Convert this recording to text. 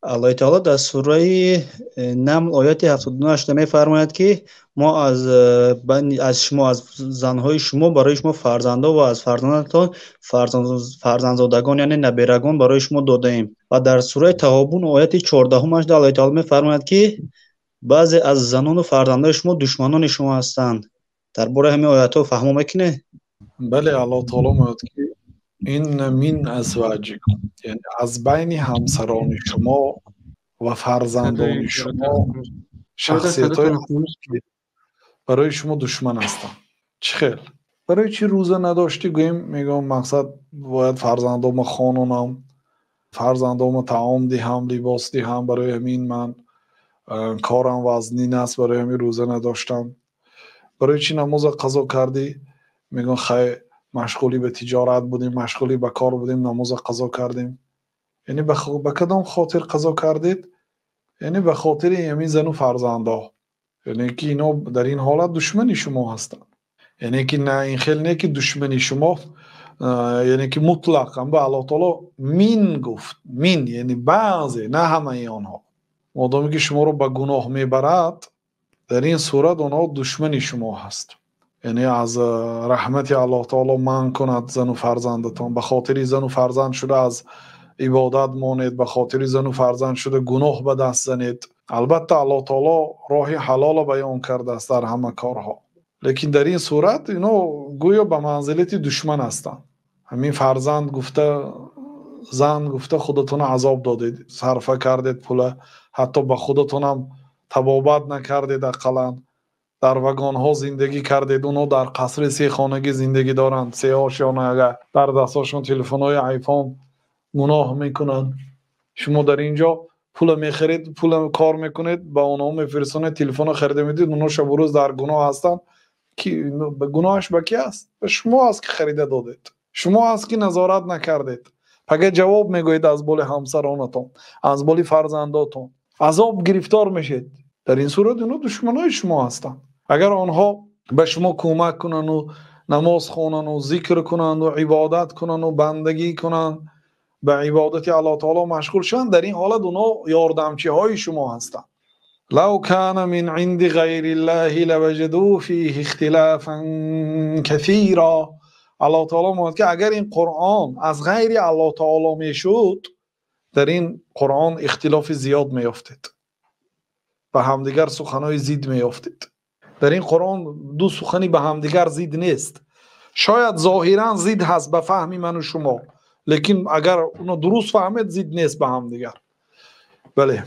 Аллоҳи таоло дар сураи Намл ояти 78 мефармояд, ки мо аз шумо, аз занҳои шумо барои шумо фарзандо ва аз фарзандатон фарзандзодагон, яъне наберагон барои шумо додаем. Ва дар сураи Тағобун ояти 14 Аллоҳи таоло мефармояд, ки баъзе аз занону фарзандои шумо душманони шумо ҳастанд. Дар бораи ҳамин оятҳо фаҳмо мекунед? Бале, Аллоҳ таоло мегӯяд, ки инна мин азваҷикум, яъне аз байни ҳамсарони шумо ва фарзандони шумо шахсиятҳое барои шумо душман ҳастанд. Чӣ хел? Барои чӣ рӯза надоштӣ? Гӯем, мегӯям, мақсад бояд фарзандома хононам, фарзандома таом диҳам, либос диҳам, барои ҳамин ман корам вазнин аст, барои ҳамин рӯза надоштам. Барои чӣ намоза қазо кардӣ? Мегӯям, хай, машғулӣ ба тиҷорат будем, машғулӣ ба кор будем, намоза қазо кардем. Яъне ба кадом хотир қазо кардед? Яъне ба хотири ҳамин зану фарзандо, яъне ки ино дар ин ҳолат душмани шумо ҳастанд. Яъне ки на ин хел не ки душмани шумо, яъне ки мутлақан ба Аллоҳ таоло мин гуфт, мин яъне баъзе, на ҳамаи онҳо. Модоме ки шуморо ба гуноҳ мебарад, дар ин сурат онҳо душмани шумо ҳаст. Яъне аз раҳмати Аллоҳ таоло манъ кунад зану фарзандатон, ба хотири зану фарзанд шуда аз ибодат монед, ба хотири зану фарзанд шуда гуноҳ ба даст занед. Албатта Аллоҳ таоло роҳи ҳалолро баён кардааст дар ҳама корҳо, лекин дар ин сурат ино гӯё ба манзилати душман ҳастанд. Ҳамин фарзанд гуфта, зан гуфта худатонро азоб додед, сарфа кардед пула, ҳатто ба худатонам табобат накардед, ақаллан дар вагонҳо зиндагӣ кардед. Онҳо дар қасри сехонагӣ зиндагӣ доранд, сеошёна, агар дар дастҳошон телефонҳои айфон гуноҳ мекунанд. Шумо дар ин ҷо пула мехаред, пула кор мекунед, ба онҳо мефирсонед, телефонро харида медиҳед, онҳо шабу рӯз дар гуноҳ ҳастанд. Ки гуноҳаш ба ки аст? Ба шумо аст, ки харида додед, шумо аст, ки назорат накардед. Пага ҷавоб мегӯед аз боли ҳамсаронатон, аз боли фарзандотон, азоб гирифтор мешед. Дар ин сурат инҳо душманои шумо ҳастанд. Агар онҳо ба шумо кӯмак кунанду намоз хонанду зикр кунанду ибодат кунанду бандагӣ кунанд, ба ибодати Аллоҳ таоло машғул шаванд, дар ин ҳолат онҳо ёрдамчиҳои шумо ҳастанд. Лав кана мин инди ғайри ллаҳи лаваҷаду фиҳи ихтилафан касира. Аллоҳ таоло мегӯяд, ки агар ин Қуръон аз ғайри Аллоҳ таоло мешуд, дар ин Қуръон ихтилофи зиёд меёфтед, ба ҳамдигар суханҳои зид меёфтед. Дар ин Қуръон ду сухани ба ҳамдигар зид нест. Шояд зоҳиран зид ҳаст ба фаҳми ману шумо, лекин агар уно дуруст фаҳмед, зид нест ба ҳамдигар. Бале.